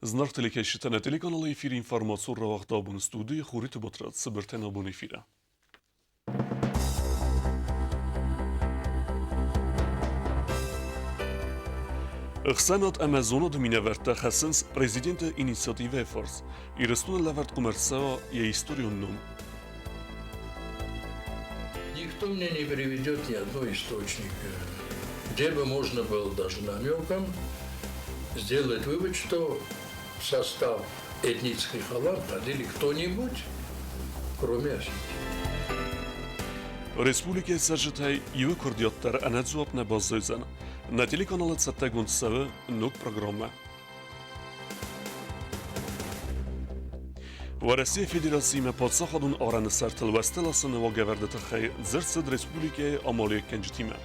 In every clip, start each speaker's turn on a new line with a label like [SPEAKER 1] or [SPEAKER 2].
[SPEAKER 1] Зынаргъ телекӕсджытӕ, нӕ телеканалы эфиры информацион рауагъд абон студийы Хуриты Батрадз цыбыртӕн абон эфиры. Ӕхсӕнад ӕмӕ зонады минӕвӕрттӕ хӕцынц президенты инициативӕйы фарс. Ирыстоны лӕвӕрд хъуымӕ ӕрцӕуа йӕ историон ном.
[SPEAKER 2] Никто мне не приведет ни одного источника, где бы можно было даже намеком сделать вывод, что в состав этнических алан входили кто-нибудь, кроме осетин.
[SPEAKER 1] Республикӕйы цӕрджытӕй иуы куырдиат дӕр ӕнӕдзуапп нӕ баззайдзӕн. Нӕ телеканалы цӕттӕгонд цӕуы ног программӕ. Уӕрӕсейы Федерациимӕ паддзахадон арӕны сӕртыл уӕзтӕ ласыны уагӕвӕрды тыххӕй дзырд цыд республикӕйы амалиуӕггӕнджытимӕ.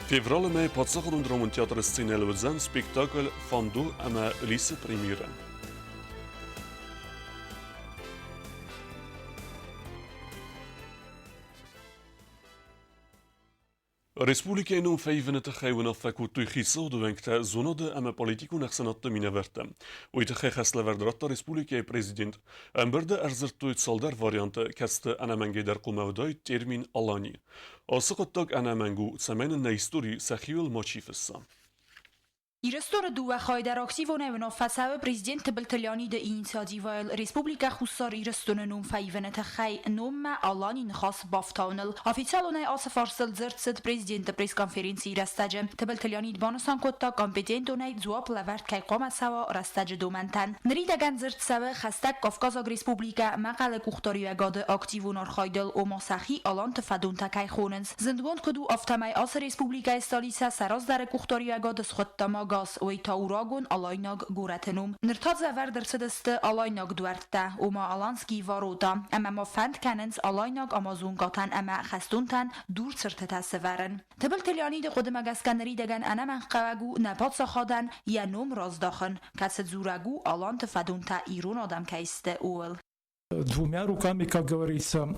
[SPEAKER 1] Февралы мӕйы паддзахадон драмон театры сценӕйыл уыдзӕн спектакль «Фандо ӕмӕ Лисы премьерӕ». Республикӕйы ном фӕивыны тыххӕй уынаффӕ кодтой хицауады уӕнгтӕ, зонады ӕмӕ политикон ӕхсӕнадты минӕвӕрттӕ. Уый тыххӕй хӕслӕвӕрд радта республикӕйы президент. Ӕмбырды ӕрдзырдтой цалдӕр варианты, кӕцыты ӕнӕмӕнгӕй дӕр хъуамӕ уыдаид термин «Алани». Ацы хъуыддаг ӕнӕмӕнг у, цӕмӕй нын нӕ истори сӕхиуыл мачи фысса.
[SPEAKER 3] Ирыстоны дыууӕ хай дӕр активонӕй уынаффӕ цӕуы президент Тыбылты Леониды инициативӕйыл Республикӕ Хуссар Ирыстоны ном фӕивыны тыххӕй номмӕ Алани ныхас бафтауыныл. Официалонӕй ацы фарстыл дзырд цыд президенты пресс-конференцийы рӕстӕджы. Тыбылты Леонид банысан кодта, компетентонӕй дзуапп лӕвӕрд кӕй хъуамӕ цӕуа рӕстӕджы домӕнтӕн. Ныридӕгӕн дзырд цӕуы хӕстӕг Кавказаг республикӕ Мӕхъӕлы къухдариуӕгады активон архайдыл, ома сӕхи аланты фӕдонтӕ кӕй хонынц. Зындгонд куыд у, афтӕмӕй ацы республикӕйы столицӕ сӕ раздӕры къухдариуӕгады схуыдта Магас, уый та у рагон алайнаг горӕты ном. Ныр та дзы ӕвӕрд ӕрцыдысты алайнаг дуӕрттӕ, ома Аланские ворота, ӕмӕ ма фӕнд кӕнынц алайнаг амазонкӕтӕн ӕмӕ хӕстонтӕн дурцыртытӕ сӕвӕрын. Тыбылты Леониды хъуыдымӕ гӕсгӕ ныридӕгӕн ӕнӕмӕнгхъӕуӕг у нӕ паддзахадӕн йӕ ном раздахын, кӕцы дзурӕг у, аланты фӕдонтӕ ирон адӕм кӕй сты, ууыл.
[SPEAKER 4] Двумя руками, как говорится,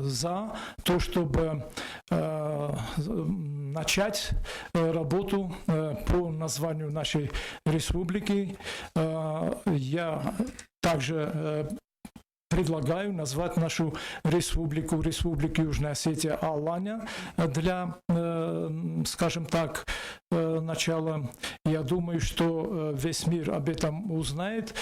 [SPEAKER 4] за то, чтобы начать работу по названию нашей республики. Я также предлагаю назвать нашу республику, Республику Южная Осетия Алания для, скажем так, начала. Я думаю, что весь мир об этом узнает.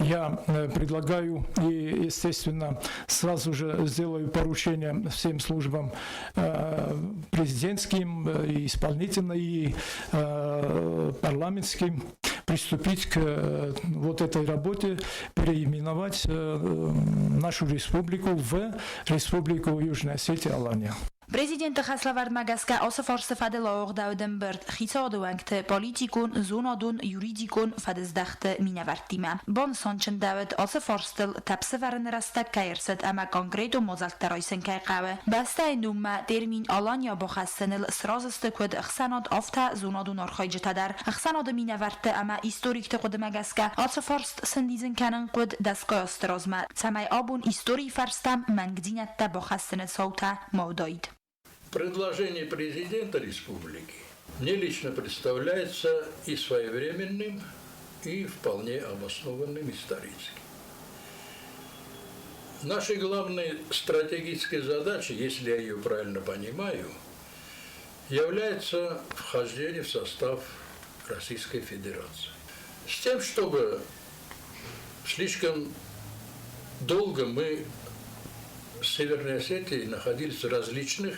[SPEAKER 4] Я предлагаю и, естественно, сразу же сделаю поручение всем службам президентским, и исполнительным, и парламентским приступить к вот этой работе, переименовать нашу республику в Республику Южная Осетия Алания.
[SPEAKER 3] Президенты хӕслӕвӕрдмӕ гӕсгӕ ацы фарсты фӕдыл ауагъдӕуыд ӕмбырд хицауады уӕнгты политикон, зонадон, юридикон фӕдыздӕхты минӕвӕрттимӕ. Банысанчындӕуыд, ацы фарстыл тӕпсывӕрыны рӕстӕг кӕй ӕрцыд ӕмӕ конкретон мадзӕлттӕ райсын кӕй хъӕуы. Бӕстӕйы номмӕ термин Алания бахӕссыныл сразы сты куыд ӕхсӕнад, афтӕ зонадон архайджытӕ дӕр. Ӕхсӕнады минӕвӕртты ӕмӕ историкты хъуыдымӕ гӕсгӕ ацы фарст сӕндидзын кӕнын хъуыд дӕсгай азты размӕ, цӕмӕй абон историйы фӕрстӕм мӕнгдзинӕдтӕ бахӕссыны цаутӕ ма уыдаид.
[SPEAKER 2] Предложение президента республики мне лично представляется и своевременным, и вполне обоснованным исторически. Нашей главной стратегической задачей, если я ее правильно понимаю, является вхождение в состав Российской Федерации. С тем, чтобы слишком долго мы в Северной Осетии находились в различных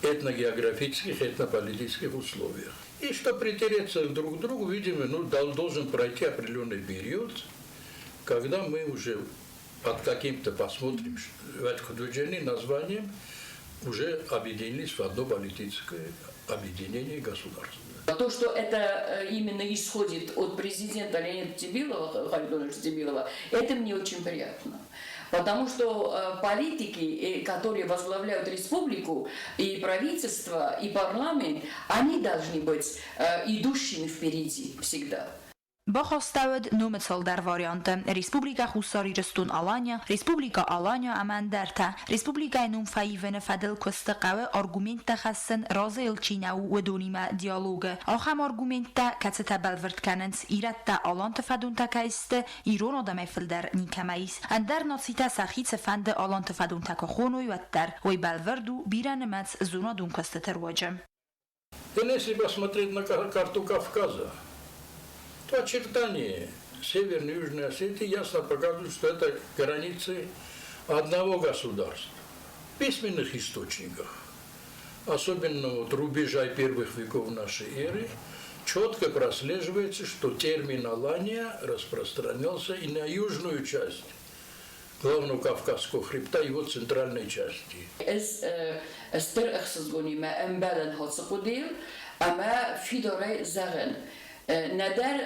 [SPEAKER 2] этногеографических, этнополитических условиях. И чтобы притереться друг к другу, видимо, ну, должен пройти определенный период, когда мы уже под каким-то посмотрим, названием уже объединились в одно политическое объединение государства.
[SPEAKER 5] То, что это именно исходит от президента Леонида Тибилова, Харитоновича Тибилова, это мне очень приятно. Потому что политики, которые возглавляют республику, и правительство, и парламент, они должны быть идущими впереди всегда.
[SPEAKER 3] Бахастӕуыд номы цалдӕр варианты: Республикӕ Хуссар Ирыстон-Алания, Республикӕ Алания ӕмӕ ӕндӕртӕ. Республикӕйы ном фӕивыны фӕдыл куысты хъӕуы аргументтӕ хӕссын, разы йыл чи нӕу, уыдонимӕ диалогы. Ахӕм аргументтӕ, кӕцытӕ бӕлвырд кӕнынц, ирӕттӕ аланты фӕдонтӕ кӕй сты, ирон адӕмӕй фылдӕр никӕмӕ ис. Ӕндӕр нацитӕ сӕхи цыфӕнды аланты фӕдонтӕ куы хоной, уӕддӕр. Уый бӕлвырд у бирӕнымӕц зонадон куыстыты руаджы.
[SPEAKER 2] Или если посмотреть на карту Кавказа, то очертания Северной и Южной Осетии ясно показывают, что это границы одного государства. В письменных источниках, особенно вот рубежа первых веков нашей эры, четко прослеживается, что термин «Алания» распространялся и на южную часть главного Кавказского хребта, его центральной части.
[SPEAKER 5] Ӕз стыр ӕхсызгонимӕ ӕмбӕлын ацы хъуыдыйыл ӕмӕ фидарӕй зӕгъын, нӕдӕр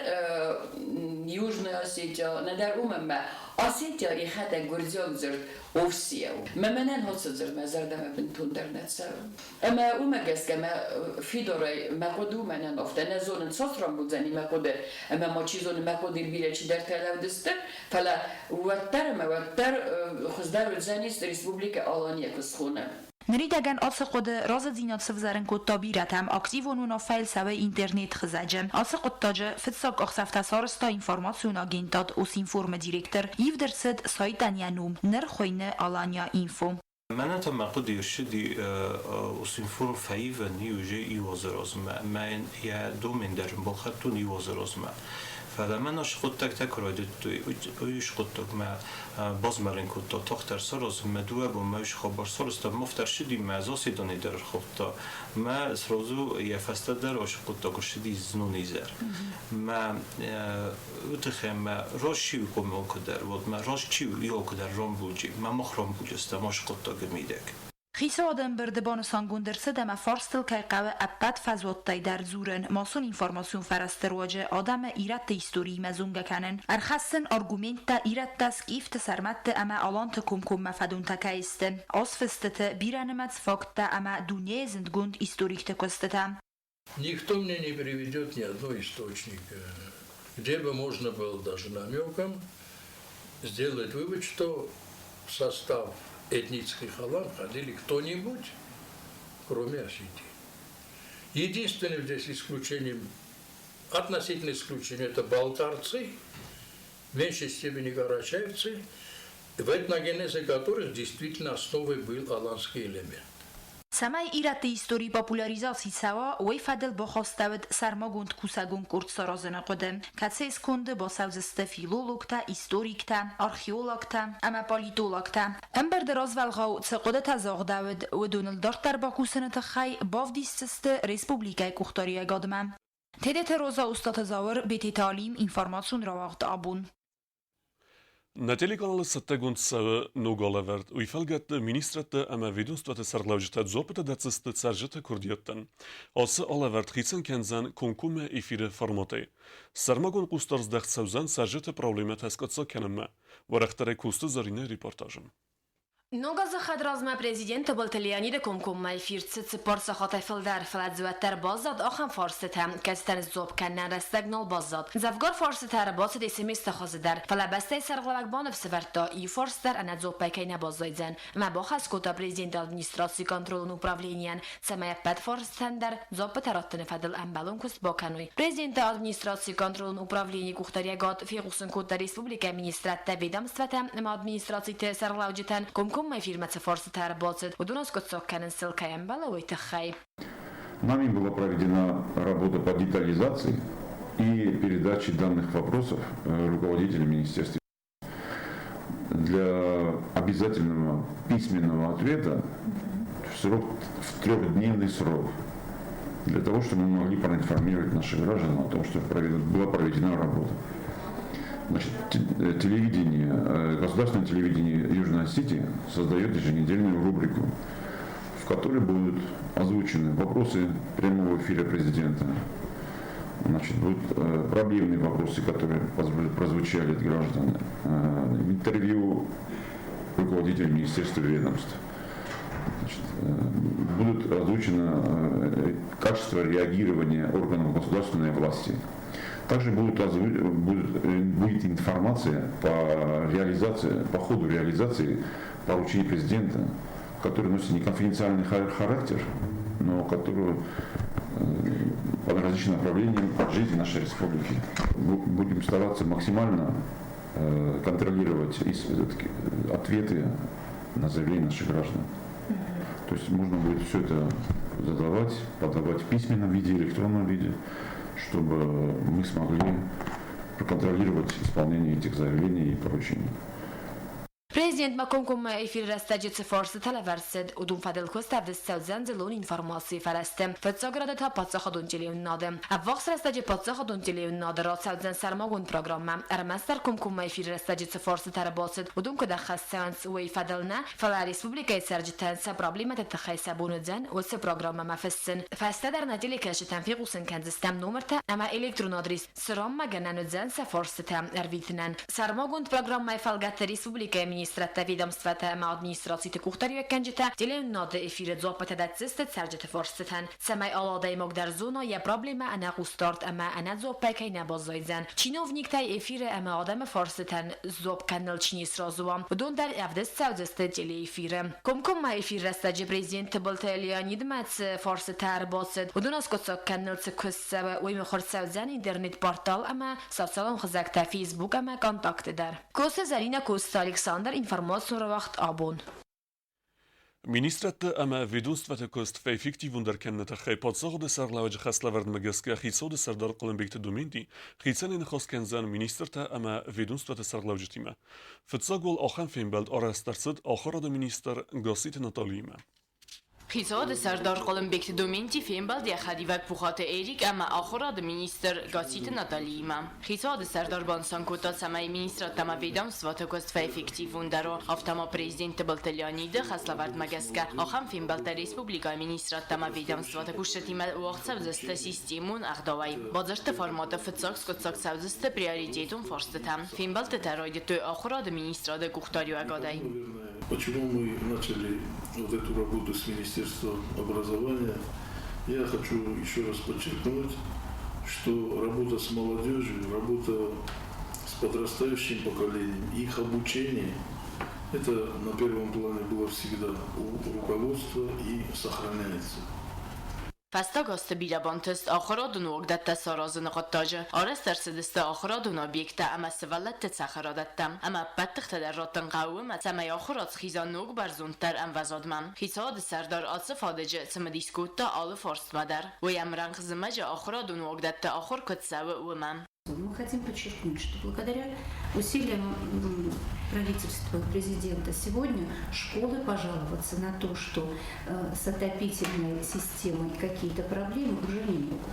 [SPEAKER 5] Южная Осетия, нӕдӕр уымӕн мӕ Осетия йӕхӕдӕг гуырдзиаг дзырд Овсия у. Мӕ мӕнӕн ацы дзырд мӕ зӕрдӕмӕ бынтондӕр нӕ цӕуы. Ӕмӕ уымӕ гӕсгӕ мӕ фидарӕй мӕ хъуыды у мӕнӕн афтӕ нӕ зонын, цас рамбулдзӕни мӕ хъуыды, ӕмӕ ма чи зоны мӕ хъуыдыйыл бирӕ чидӕртӕ лӕудысты, фӕлӕ уӕддӕр ӕмӕ уӕддӕр хуыздӕр уыдзӕнис Республикӕ Алания куы схонӕм.
[SPEAKER 3] Ныридӕгӕн ацы хъуыды разыдзинад сывзӕрын кодта бирӕтӕм, активон уынаффӕйыл цӕуы интернет-хызӕджы. Ацы хъуыддаджы фыццаг къахдзӕфтӕ сарӕзта информацион агентад Осинформ-ы директор. Ивд ӕрцыд сайтӕн йӕ ном, ныр хуыйны Алания-Инфо.
[SPEAKER 6] Мӕнӕн та мӕ хъуыды ссыди уыцы фӕивӕн иу иу азы размӕ, ӕмӕ йын йӕ домен дӕр балхӕдтон иу азы размӕ. Фӕлӕ мӕн ацы хъуыддӕгтӕ куы райдыдтой, уый хъуыддагмӕ базмӕлын кодта тагъддӕр саразын, мӕ дыууӕ бонмӕ уыцы хабар сарӕзта, мафтӕ ссыди, мӕ заседани дӕр ӕрхаудта. Мӕ сразу йӕ фӕстӕ дӕр ацы хъуыддаг ссыди знон изӕр. Мӕ уый тыххӕй мӕ раст чи у алкуыдӕр, уӕд мӕ раст чи у алкуыдӕр рамбулджи, мӕ мах рамбулджыстӕм ацы хъуыддаджы мидӕг.
[SPEAKER 3] Хицауады ӕмбырды банысангонд ӕрцыд ӕмӕ фарстыл кӕй хъӕуы ӕппӕт фӕзуӕттӕй дӕр дзурын, массон информацион фӕрӕзты руаджы адӕмы ирӕтты историимӕ зонгӕ кӕнын, ӕрхӕссын аргументтӕ ирӕттӕ, скъифты, сӕрмӕтты ӕмӕ аланты комкоммӕ фӕдонтӕ кӕй сты, азфыстыты бирӕнымӕц факттӕ ӕмӕ дунейы зындгонд историкты куыстытӕ.
[SPEAKER 2] Никто мне не приведет ни одного источника, где бы можно было даже намеком сделать вывод, что в состав этнических алан входили кто-нибудь, кроме Осетии. Единственным здесь исключением, относительно исключением, это балкарцы, в меньшей степени карачаевцы, в этногенезе которых действительно основой был аланский элемент.
[SPEAKER 3] Цӕмӕй ирӕтты истори популяризаци цӕуа, уый фӕдыл бахастӕуыд сӕрмагонд кусӕгон къорд саразыны хъуыды, кӕцыйы сконды бацӕудзысты филологтӕ, историктӕ, археологтӕ ӕмӕ политологтӕ. Ӕмбырды развӕлгъау цы хъуыдытӕ загъдӕуыд, уыдоныл дарддӕр бакусыны тыххӕй бавдисдзысты республикӕйы къухдариуӕгадмӕ. Тедеты Роза, Устаты Зауыр, Бететы Алим, информацион рауагъд абон.
[SPEAKER 1] Нӕ телеканалы цӕттӕгонд цӕуы ног алӕвӕрд. Уый фӕлгӕтты министрадты ӕмӕ ведомствоты сӕргълӕуджытӕ дзуаппытӕ дӕтдзысты цӕрджыты куырдиӕттӕн. Ацы алӕвӕрд хицӕн кӕндзӕн комкоммӕ эфиры форматӕй. Сӕрмагонд хъусдард здӕхт цӕудзӕн цӕрджыты проблемӕтӕ скъуыддзаг кӕнынмӕ. Уӕрӕхдӕрӕй Коцты Зӕринӕ репортажы.
[SPEAKER 7] Ног азы хӕдразмӕ президент Тыбылты Леониды комкоммӕ эфир цыд 4 сахатӕй фылдӕр, фӕлӕ дзы уӕддӕр баззад ахӕм фарстытӕ, кӕцытӕн сдзуапп кӕнынӕн рӕстӕг нал баззад. Дзӕвгар фарстытӕ ӕрбацыд СМС-ты хуызы дӕр, фӕлӕ бӕстӕйы сӕргълӕууӕг баныфсӕвӕрдта, иу фарст дӕр ӕнӕ дзуаппӕй кӕй нӕ баззайдзӕн, ӕмӕ бахӕс кодта президенты администрацийы контролон управленийӕн, цӕмӕй ӕппӕт фарстытӕн дӕр дзуаппытӕ раттыны фӕдыл ӕмбӕлон куыст бакӕной. Президенты администрацийы контролон управленийы къухдариуӕгад фехъусын кодта республикӕйы министрадтӕ, ведомствӕтӕ ӕмӕ администрациты сӕргълӕуджытӕн комкоммӕ эфирмӕ цы фарстытӕ ӕрбацыд, уыдон аскъуыддзаг кӕнын сыл кӕй ӕмбӕлы, уый тыххӕй.
[SPEAKER 8] Нами была проведена работа по детализации и передаче данных вопросов руководителю министерства для обязательного письменного ответа в трехдневный срок, для того, чтобы мы могли проинформировать наших граждан о том, что была проведена работа. Значит, телевидение, государственное телевидение Южной Осетии создает еженедельную рубрику, в которой будут озвучены вопросы прямого эфира президента, значит, будут проблемные вопросы, которые прозвучали от граждан, интервью руководителей министерства и ведомств. Значит, будут озвучено качество реагирования органов государственной власти. Также будет информация по ходу реализации поручений президента, который носит не конфиденциальный характер, но который по различным направлениям жизни нашей республики. Будем стараться максимально контролировать ответы на заявления наших граждан. То есть можно будет все это задавать, подавать в письменном виде, электронном виде, чтобы мы смогли проконтролировать исполнение этих заявлений и поручений.
[SPEAKER 7] Президентмӕ комкоммӕ эфиры рӕстӕджы цы фарстытӕ лӕвӕрд цыд, уыдон фӕдыл куыст ӕвдыст цӕудзӕн дзыллон информацийы фӕрӕзты, фыццаг рады та паддзахадон телеуынынады. Ӕввахс рӕстӕджы паддзахадон телеуынынады рацӕудзӕн сӕрмагонд программӕ. Ӕрмӕстдӕр комкоммӕ эфиры рӕстӕджы цы фарстытӕ ӕрбацыд, уыдон куыд ӕххӕст цӕуынц, уый фӕдыл нӕ, фӕлӕ республикӕйы цӕрджытӕн сӕ проблемӕты тыххӕй сӕ бон уыдзӕн уыцы программӕмӕ фыссын. Фӕстӕдӕр нӕ телекӕсджытӕн фехъусын кӕндзыстӕм номыртӕ ӕмӕ электрон адрес, цы ранмӕ гӕнӕн уыдзӕн сӕ фарстытӕ ӕрвитынӕн. Сӕрмагонд программӕйы фӕлгӕтты республикӕйы министрадтӕ, ведомствӕтӕ ӕмӕ администрациты къухдариуӕггӕнджытӕ телеуынынады эфиры дзуаппытӕ дӕтдзысты цӕрджыты фарстытӕн, цӕмӕй алы адӕймаг дӕр зона йӕ проблемӕ ӕнӕхъусдард ӕмӕ ӕнӕдзуаппӕй кӕй нӕ баззайдзӕн. Чиновниктӕй эфиры ӕмӕ адӕмы фарстытӕн сдзуапп кӕныныл чи не сразы уа, уыдон дӕр ӕвдыст цӕудзысты телеэфиры. Комкоммӕ эфир рӕстӕджы президент Тыбылты Леонидмӕ цы фарстытӕ ӕрбацыд, уыдон аскъуыддзаг кӕныныл цы куыст цӕуы, уый мыхуыр цӕудзӕн интернет-портал ӕмӕ социалон хызӕгтӕ Facebook ӕмӕ Контакты дӕр. Косы Зӕринӕ, Коцты Александр, информацион рауагъд абон.
[SPEAKER 1] Министрадты ӕмӕ ведомствӕты куыст фӕэффективондӕр кӕныны тыххӕй паддзахады сӕргълӕууӕджы хӕслӕвӕрдмӕ гӕсгӕ хицауады сӕрдар Хъуылымбегты Доменти хицӕнӕй ныхас кӕндзӕн министртӕ ӕмӕ ведомствӕты сӕргълӕуджытимӕ. Фыццаг уал ахӕм фембӕлд арӕзт ӕрцыд ахуырады министр Гасситы Наталиимӕ.
[SPEAKER 9] Хицауады сӕрдар Хъуылымбегты Доменти фембӕлд йӕ хӕдивӕг Пухаты Эрик ӕмӕ ахуырады министр Гасситы Наталиимӕ. Хицауады сӕрдар банысан кодта, цӕмӕй министрадтӕ ӕмӕ ведомствоты куыст фӕэффективондӕр у. Афтӕ ма президент Тыбылты Леониды хӕслӕвӕрдмӕ гӕсгӕ ахӕм фембӕлдтӕ республикӕйы министрадтӕ ӕмӕ ведомствоты кусджытимӕ уагъд цӕудзысты системон ӕгъдауӕй. Бадзырдты форматы фыццаг скъуыддзаг цӕудзысты приоритетон фарстытӕ. Фембӕлдтытӕ райдыдтой ахуырады министрады къухдариуӕгадӕй.
[SPEAKER 10] Почему мы начали вот эту работу с Министерством образования? Я хочу еще раз подчеркнуть, что работа с молодежью, работа с подрастающим поколением, их обучение, это на первом плане было всегда у руководства и сохраняется.
[SPEAKER 9] Фӕстаг азты бирӕ бантыст ахуырадон уагдӕттӕ саразыны хъуыддаджы. Арӕзт ӕрцыдысты ахуырадон объекттӕ ӕмӕ сывӕллӕтты цӕхӕрадӕттӕ. Ӕмӕ ӕппӕт тыхтӕ дӕр раттын хъӕуы уымӕ, цӕмӕй ахуырад схиза ног бӕрзонддӕр ӕмвӕзадмӕ. Хицауады сӕрдар ацы фадыджы цымыдис кодта алы фарстмӕ дӕр. Уый ӕмрӕнхъ зымӕджы ахуырадон уагдӕтты ахуыр куыд цӕуы, уымӕ.
[SPEAKER 11] Мы хотим подчеркнуть, что благодаря усилиям правительства, президента сегодня школы пожаловаться на то, что с отопительной системой какие-то проблемы, уже не могут.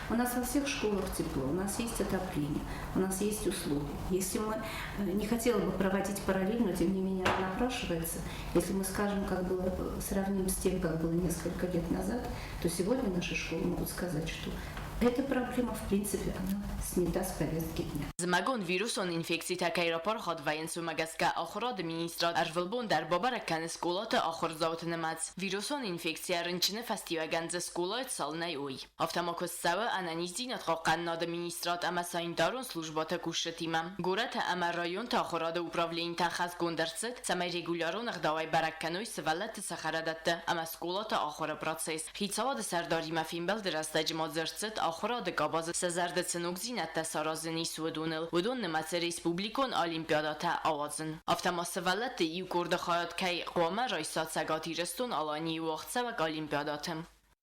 [SPEAKER 11] У нас во всех школах тепло, у нас есть отопление, у нас есть услуги. Если мы, не хотела бы проводить параллель, но тем не менее она напрашивается, если мы скажем, как было, сравним с тем, как было несколько лет назад, то сегодня наши школы могут сказать, что эта проблема, в принципе, она снята с повестки дня.
[SPEAKER 9] Зымӕгон вирусон инфекцитӕ кӕй рапарахат вӕййынц, уымӕ гӕсгӕ ахуырады министрад ӕрвылбон дӕр бабӕрӕг кӕны скъолаты ахуырдзауты нымӕц. Вирусон инфекцийӕ рынчыны фӕстиуӕгӕн дзы скъолайы цал нӕй, уый. Афтӕ ма куыст цӕуы ӕнӕниздзинад хъахъхъӕнынады министрад ӕмӕ санитарон службӕты кусджытимӕ. Горӕты ӕмӕ районты ахуырады управленитӕн хӕсгонд ӕрцыд, цӕмӕй регулярон ӕгъдауӕй бӕрӕг кӕной сывӕллӕтты цӕхӕрадӕтты ӕмӕ скъолаты ахуыры процесс. Хицауады сӕрдаримӕ фембӕлды рӕстӕджы ма дзырд цыд ахуырады къабазы сӕ зӕрды цы ногдзинӕдтӕ саразын ис, уыдоныл. Уыдон нымӕцы республикон олимпиадӕтӕ ауадзын. Афтӕ ма сывӕллӕтты иу къорды хайад кӕй хъуамӕ райса Цӕгат Ирыстон-Аланийы уагъдцӕуӕг олимпиадӕты.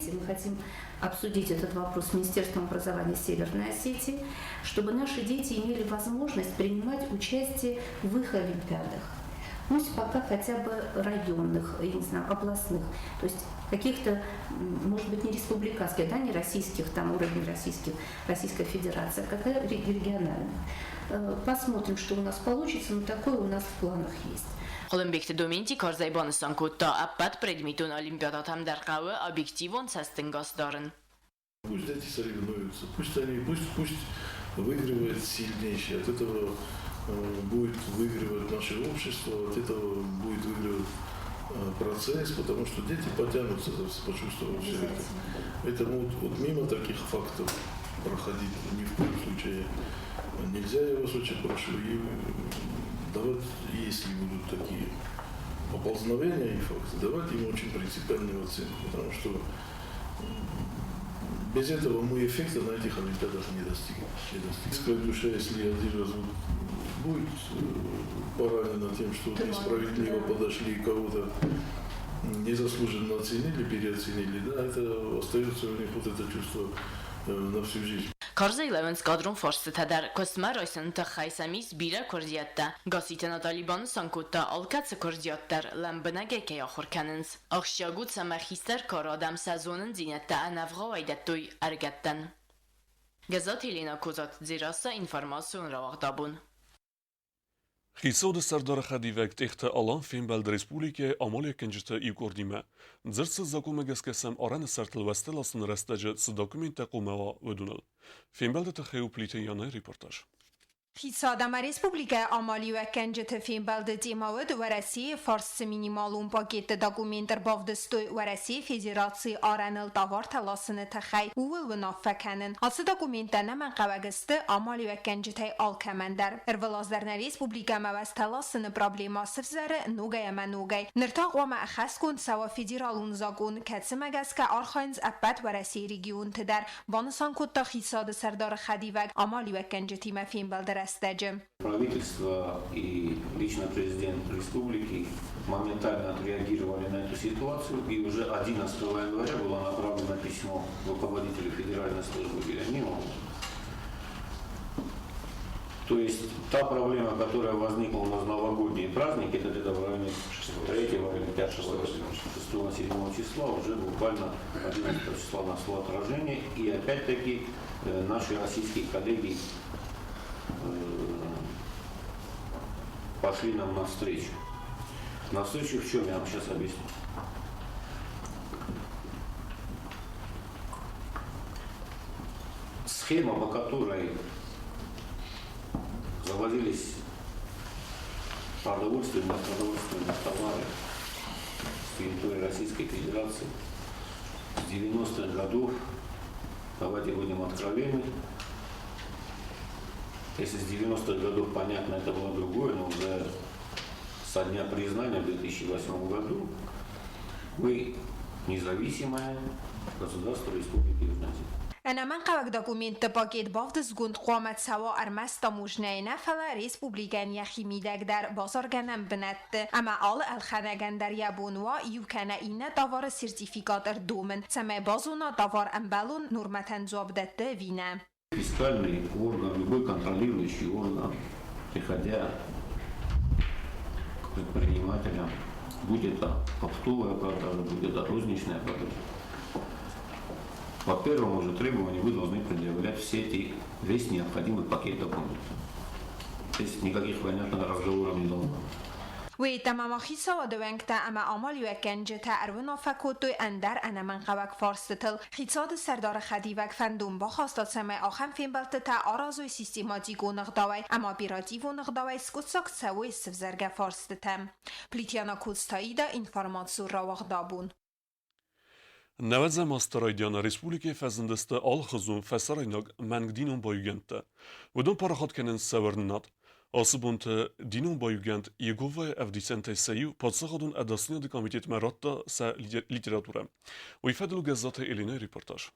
[SPEAKER 11] Мы хотим обсудить этот вопрос с Министерством образования Северной Осетии, чтобы наши дети имели возможность принимать участие в их олимпиадах. Пусть пока хотя бы районных, я не знаю, областных, то есть каких-то, может быть, не республиканских, да, не российских, там уровень российских, Российской Федерации, а какая региональных. Посмотрим, что у нас получится, но такое у нас в планах есть.
[SPEAKER 9] Хъуылымбегты Доменти карзӕй банысан кодта, ӕппӕт предметон олимпиадӕтӕм дӕр хъӕуы объективон цӕстӕнгас дарын.
[SPEAKER 10] Пусть дети соревнуются, пусть выигрывает сильнейший. От этого будет выигрывать наше общество, от этого будет выигрывать процесс, потому что дети потянутся, почувствовав все это. Поэтому вот мимо таких фактов проходить ни в коем случае нельзя, я вас очень прошу. И давать, если будут такие поползновения и факты, давать им очень принципиальную оценку, потому что без этого мы эффекта на этих олимпиадах не достигнем. Не достигнем. Душа, если один раз будет поранена тем, что несправедливо подошли и кого-то незаслуженно оценили, переоценили, да, это остается у них вот это чувство на всю жизнь.
[SPEAKER 9] Карзӕй лӕууынц кадрон фарстытӕ дӕр. Куыстмӕ райсыны тыххӕй сӕм ис бирӕ куырдиӕттӕ. Гасситы Натали банысан кодта, алкӕцы куырдиат дӕр лӕмбынӕгӕй кӕй ахуыр кӕнынц. Ахсджиаг у, цӕмӕй хистӕр кары адӕм сӕ зонындзинӕдтӕ ӕнӕвгъауӕй дӕттой ӕрыгӕттӕн. Гӕззаты Еленӕ, Козаты Дзерассӕ, информацион рауагъд абон.
[SPEAKER 1] Хицауады сӕрдары хӕдивӕг Тъехты Алан фембӕлд республикӕйы амалиуӕггӕнджыты иу къордимӕ. Дзырд цы закъонмӕ гӕсгӕ сӕм арӕны сӕртыл уӕзтӕ ласыны рӕстӕджы цы документтӕ хъуамӕ уа, уыдоныл. Фембӕлды тыххӕй у Плиты Янайы репортаж.
[SPEAKER 12] Хицауад ӕмӕ республикӕйы амалиуӕггӕнджыты фембӕлды темӕ уыд Уӕрӕсейы фарс цы минималон пакетты документ ӕрбавдыстой Уӕрӕсейы Федерацийы арӕныл товартӕ ласыны тыххӕй, ууыл уынаффӕ кӕнын. Ацы документтӕ ӕнӕмӕнгхъӕуӕг сты амалиуӕггӕнджытӕй алкӕмӕн дӕр. Ӕрвылаз дӕр нӕ республикӕмӕ уӕзтӕ ласыны проблемӕ сывзӕры ногӕй ӕмӕ ногӕй. Ныр та хъуамӕ ӕххӕстгонд цӕуа федералон закъон, кӕцымӕ гӕсгӕ архайынц ӕппӕт Уӕрӕсейы регионты дӕр, банысан кодта хицауады сӕрдары хӕдивӕг амалиуӕггӕнджытимӕ фембӕлды рӕстӕджы.
[SPEAKER 6] Правительство и лично президент республики моментально отреагировали на эту ситуацию, и уже 11 января было направлено письмо руководителю Федеральной службы Герамилову. То есть та проблема, которая возникла у нас в новогодние праздники, это где-то в районе 3 или 5, 6, 7 числа, уже буквально 11 числа нашло отражение. И опять-таки наши российские коллеги пошли нам навстречу. Навстречу в чем, я вам сейчас объясню. Схема, по которой завозились продовольственные, продовольственные товары с территории Российской Федерации с 90-х годов, давайте будем откровенны, если с 90-х годов, понятно, это было другое, но уже со дня признания в 2008 году мы независимое государство Республики Южная Осетия.
[SPEAKER 12] Ӕнӕмӕнгхъӕуӕг документты пакет бавдыстгонд хъуамӕ цӕуа ӕрмӕст таможнӕйы нӕ, фӕлӕ республикӕйӕн йӕхи мидӕг дӕр базаргӕнӕн бынӕтты ӕмӕ алы ӕлхӕнӕгӕн дӕр йӕ бон уа иу кӕнӕ иннӕ товары сертификат ӕрдомын, цӕмӕй базона товар ӕмбӕлон нормӕтӕн дзуапп дӕтты ӕви нӕ.
[SPEAKER 6] Фискальный орган, любой контролирующий орган, приходя к предпринимателям, будь это оптовая продажа, будь это розничная продажа, по первому же требованию вы должны предъявлять весь необходимый пакет документов. То есть никаких, понятно, разговоров не должно быть.
[SPEAKER 12] Уый ма хицауады уӕнгтӕ ӕмӕ амалиуӕггӕнджытӕ ӕруынаффӕ кодтой ӕндӕр ӕнӕмӕнгхъӕуӕг фарстытыл. Хицауады сӕрдары хӕдивӕг фӕндон бахаста, цӕмӕй ахӕм фембӕлдтытӕ аразой систематикон ӕгъдауӕй ӕмӕ оперативон ӕгъдауӕй скъуыддзаг цӕуой сывзӕргӕ фарстытӕ. Плитьяна Коцтаида, информацион рауагъд абон.
[SPEAKER 1] Нӕуӕдзӕм азты райдианы республикӕйы фӕзындысты алыхуызон фӕсарӕйнаг мӕнгдинон баиугӕндтӕ. Уыдон парахат кӕнынц сӕ уырнынад. Ацы бонты динон баиугӕнд Йеговӕйы ӕвдисӕнтӕй сӕ иу паддзахадон ӕдасдзинады комитетмӕ радта сӕ литературӕ. Уый фӕдыл Гӕззаты Элинӕйы репортаж.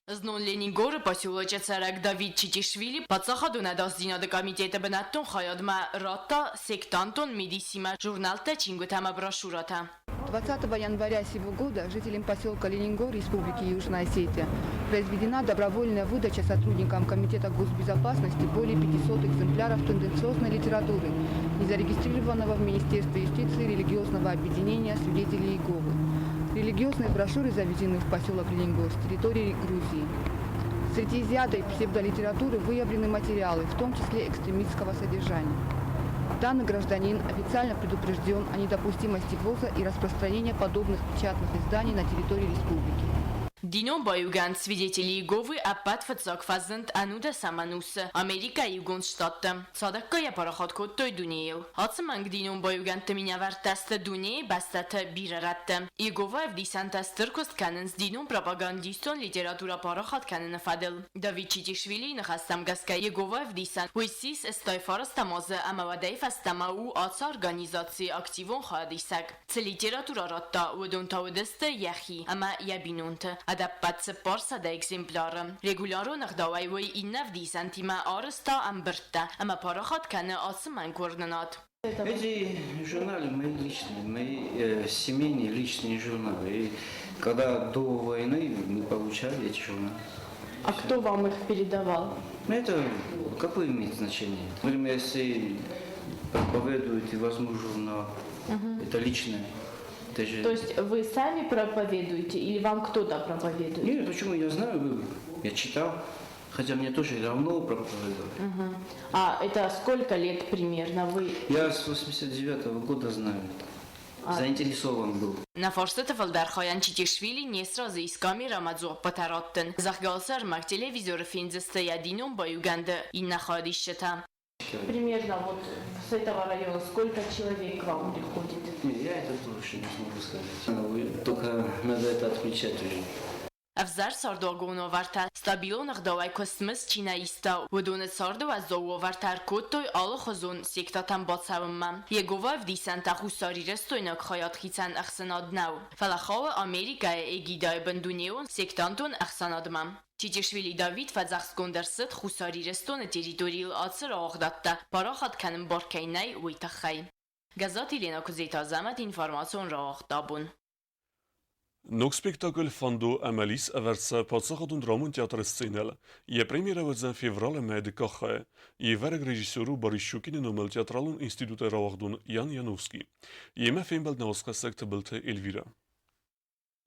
[SPEAKER 9] Знон Ленингоры поселочы цӕрӕг Давид Читишвили паддзахадон ӕдасдзинады комитеты бынӕттон хайадмӕ радта сектантон мидисимӕ журналтӕ, чингуытӕ ӕмӕ брошюрӕтӕ.
[SPEAKER 13] 20 января сего года жителям поселка Ленингор Республики Южная Осетия произведена добровольная выдача сотрудникам Комитета госбезопасности более 500 экземпляров тенденциозной литературы, не зарегистрированного в Министерстве юстиции религиозного объединения свидетелей Иеговы. Религиозные брошюры завезены в поселок Ленингор с территории Грузии. Среди изъятой псевдолитературы выявлены материалы, в том числе экстремистского содержания. Данный гражданин официально предупрежден о недопустимости ввоза и распространения подобных печатных изданий на территории республики.
[SPEAKER 9] Динон баиугӕнд Свидетели Иеговы ӕппӕт фыццаг фӕзынд ӕнудӕсӕм ӕнусы Америкӕйы Иугонд Штатты. Цадӕггай апарахат кодтой дунейыл. Ацы мӕнг динон баиугӕндты минӕвӕрттӕ сты дунейы бӕстӕты бирӕ рӕтты. Иеговӕ ӕвдисӕнтӕ стыр куыст кӕнынц динон пропагандистон литературӕ парахат кӕныны фӕдыл. Давид Читишвилийы ныхӕстӕм гӕсгӕ Иеговӕ ӕвдисӕн уый ссис 89 азы ӕмӕ уӕдӕй фӕстӕмӕ у ацы организацийы активон хайадисӕг. Цы литературӕ радта, уыдон та уыдысты йӕхи ӕмӕ йӕ бинонты, ӕдӕппӕт 400 экземпляры. Регулярон ӕгъдауӕй уый иннӕ ӕвдисӕнтимӕ арӕзта ӕмбырдтӕ ӕмӕ парахат кӕны ацы мӕнгуырнынад.
[SPEAKER 14] Эти журналы мои личные, мои семейные личные журналы. И когда до войны мы получали эти журналы.
[SPEAKER 15] А кто вам их передавал?
[SPEAKER 14] Ну, это какое имеет значение? Например, если проповедуют и возьму журнал, это личное. Это же...
[SPEAKER 15] То есть вы сами проповедуете или вам кто-то проповедует?
[SPEAKER 14] Нет, почему? Я знаю, я читал. Хотя мне тоже давно проповедовали.
[SPEAKER 15] Угу. А это сколько лет примерно вы?
[SPEAKER 14] Я с 89-го года знаю это. Заинтересован был.
[SPEAKER 9] Нӕ фарстыты фылдӕр хайӕн Читишвили не сразы ис камерӕмӕ дзуаппытӕ раттын. Зӕгъгӕ, ацы ӕрмӕг телевизоры фендзысты йӕ динон баиугӕнды иннӕ хайадисджытӕ.
[SPEAKER 15] Примерно вот с этого района сколько человек к вам приходит?
[SPEAKER 14] Не, я это тоже не смогу сказать. Только надо это отмечать уже.
[SPEAKER 9] Ӕвзӕр цардуагон уавӕртӕ, стабилон ӕгъдауӕй куыстмызд чи нӕ иста, уыдоны царды уӕззау уавӕртӕ ӕркодтой алыхуызон сектӕтӕм бацӕуынмӕ. Йегъовӕ Ӕвдисӕнтӕ хуссарирыстойнаг хайад хицӕн ӕхсӕнад нӕу, фӕлӕ хауы Америкӕйы эгидӕйы бын дунеон сектантон ӕхсӕнадмӕ. Чичишвили Давид фӕдзӕхстгонд ӕрцыд Хуссар Ирыстоны территорийыл ацы рауагъдадтӕ парахат кӕнын бар кӕй нӕй, уый тыххӕй. Гӕззаты Елена Куыдзеты Азӕмӕт информацион рауагъд абон.
[SPEAKER 1] Ног спектакль «Фандо ӕмӕ Лис» ӕвӕрд цӕуы Паддзахадон драмон театры сценӕйыл. Йӕ премьерӕ уыдзӕн февралы мӕйы дыккаг хайы. Йе вӕрӕг режиссер у Борис Щукины номыл театралон институты рауагъдон Ян Яновский. Йемӕ фембӕлд нӕ уацхӕссӕг Тыбылты Эльвирӕ.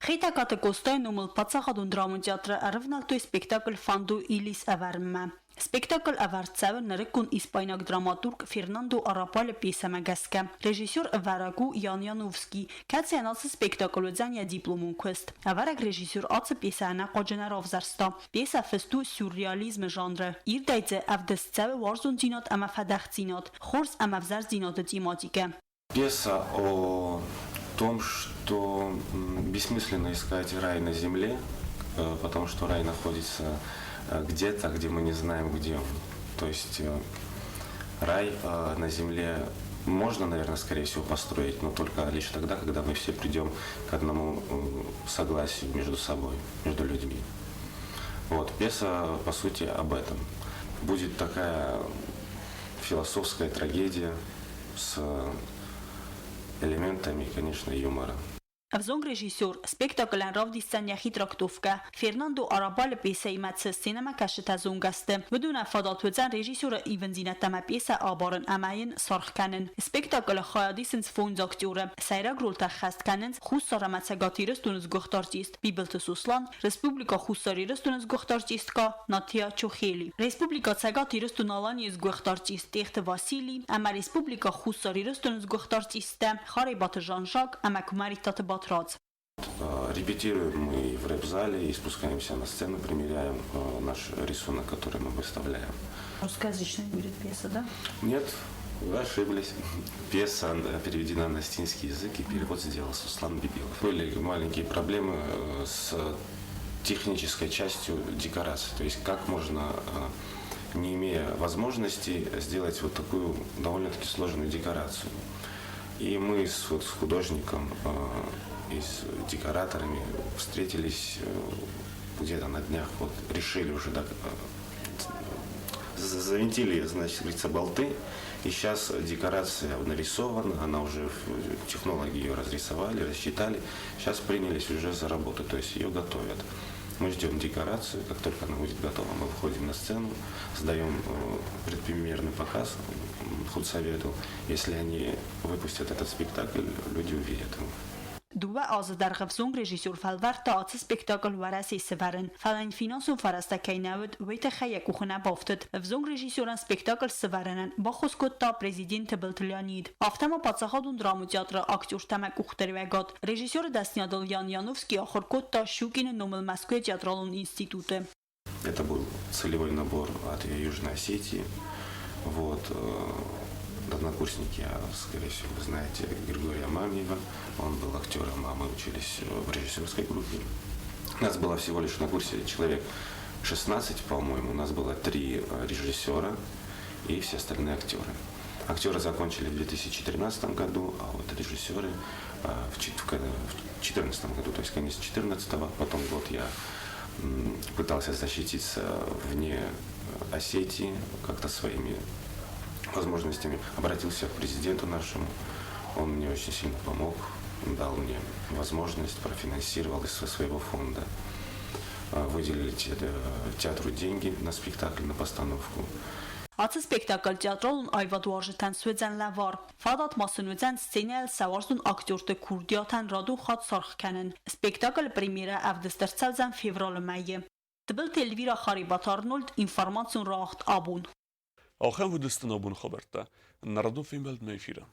[SPEAKER 16] Хетӕгкаты Къостайы номыл паддзахадон драмон театры ӕрывнӕлдтой спектакль «Фандо и Лис» ӕвӕрынмӕ. Спектакль ӕвӕрд цӕуы нырыккон испайнаг драматург Фернандо Арапалы пьесӕмӕ гӕсгӕ. Режиссер ӕвӕрӕг у Ян Яновский, кӕцыйӕн ацы спектакль уыдзӕн йӕ дипломон куыст. Ӕвӕрӕг режиссер ацы пьесӕ ӕнӕхъуаджы нӕ равзӕрста. Пьесӕ фыст у сюрреализмы жанры. Ирдӕй дзы ӕвдыст цӕуы уарзондзинад ӕмӕ фӕдӕхдзинад, хорз ӕмӕ ӕвзӕрдзинады тематикӕ.
[SPEAKER 17] Пьеса о том, что бессмысленно искать рай на земле, потому что рай находится где-то, где мы не знаем, где он. То есть рай на земле можно, наверное, скорее всего, построить, но только лишь тогда, когда мы все придем к одному согласию между собой, между людьми. Вот, пьеса, по сути, об этом. Будет такая философская трагедия с элементами, конечно, юмора.
[SPEAKER 16] Ӕвзонг режиссер спектаклӕн равдисдзӕн йӕхи трактовкӕ. Фернандо Арабалы пьесӕимӕ цы сценӕмӕкӕсджытӕ зонгӕ сты, уыдонӕн фадат уыдзӕн режиссеры ивындзинӕдтӕ ӕмӕ пьесӕ абарын ӕмӕ йын саргъ кӕнын. Спектаклы хайад исынц фондз актеры. Сӕйраг ролтӕ ӕххӕст кӕнынц Хуссар ӕмӕ Цӕгат Ирыстоны сгуыхт артист Бибылты Сослан, Республикӕ Хуссар Ирыстоны сгуыхт артисткӕ Натия Чохели, Республикӕ Цӕгат Ирыстон-Аланийы сгуыхт артист Тъехты Васили ӕмӕ Республикӕ Хуссар Ирыстоны сгуыхт артисттӕ Харебаты Жан-Жак ӕмӕ Куымӕридтаты Батрадз.
[SPEAKER 17] Репетируем мы в рэп-зале и спускаемся на сцену, примеряем наш рисунок, который мы выставляем.
[SPEAKER 16] Русскоязычная будет пьеса, да?
[SPEAKER 17] Нет, вы ошиблись. Пьеса переведена на осетинский язык, и перевод сделал Суслан Бибилов. Были маленькие проблемы с технической частью декорации. То есть как можно, не имея возможности, сделать вот такую довольно-таки сложную декорацию. И мы вот с художником и с декораторами встретились где-то на днях, вот решили уже, да, завинтили, значит, говорится, болты. И сейчас декорация нарисована, она уже, технологи ее разрисовали, рассчитали. Сейчас принялись уже за работу, то есть ее готовят. Мы ждем декорацию, как только она будет готова, мы выходим на сцену, сдаем предпремьерный показ худсовету. Если они выпустят этот спектакль, люди увидят его.
[SPEAKER 16] 2 азы дӕргъы ӕвзонг режиссер фӕлвӕрдта ацы спектакль Уӕрӕсейы сӕвӕрын, фӕлӕ йын финансон фӕрӕзтӕ кӕй нӕ уыд, уый тыххӕй йӕ къухы нӕ бафтыд. Ӕвзонг режиссерӕн спектакль сӕвӕрынӕн баххуыс кодта президент Тыбылты Леонид. Афтӕ ма паддзахадон драмон театры актертӕ ӕмӕ къухдариуӕгад. Режиссеры дӕсныйадыл Ян Яновский ахуыр кодта Щукины номыл Мӕскуыйы театралон институты.
[SPEAKER 17] Это был целевой набор от Южной Осетии. Вот, однокурсники, скорее всего, вы знаете Григория Мамьева. Он был актером, а мы учились в режиссерской группе. Нас было всего лишь на курсе человек 16, по-моему. У нас было 3 режиссера и все остальные актеры. Актеры закончили в 2013 году, а вот режиссеры в 2014 году, то есть конец 2014, потом год я пытался защититься вне Осетии как-то своими возможностями. Обратился к президенту нашему, он мне очень сильно помог, дал мне возможность, профинансировал из своего фонда. Выделили театру деньги на спектакль, на постановку.
[SPEAKER 16] Ацы спектакль театралон аивадуарзджытӕн суыдзӕн лӕвар. Фадат ма сын уыдзӕн сценӕйыл сӕ уарзон актерты курдиатӕн радон хатт саргъ кӕнын. Спектаклы премьерӕ ӕвдыст ӕрцӕудзӕн февралы мӕйы. Тыбылты Эльвира Харебаты Арнольд, информацион рауагъд Абон.
[SPEAKER 1] Ахӕм уыдысты нӕ абоны хабӕрттӕ. Нӕ радон фембӕлдмӕ эфиры.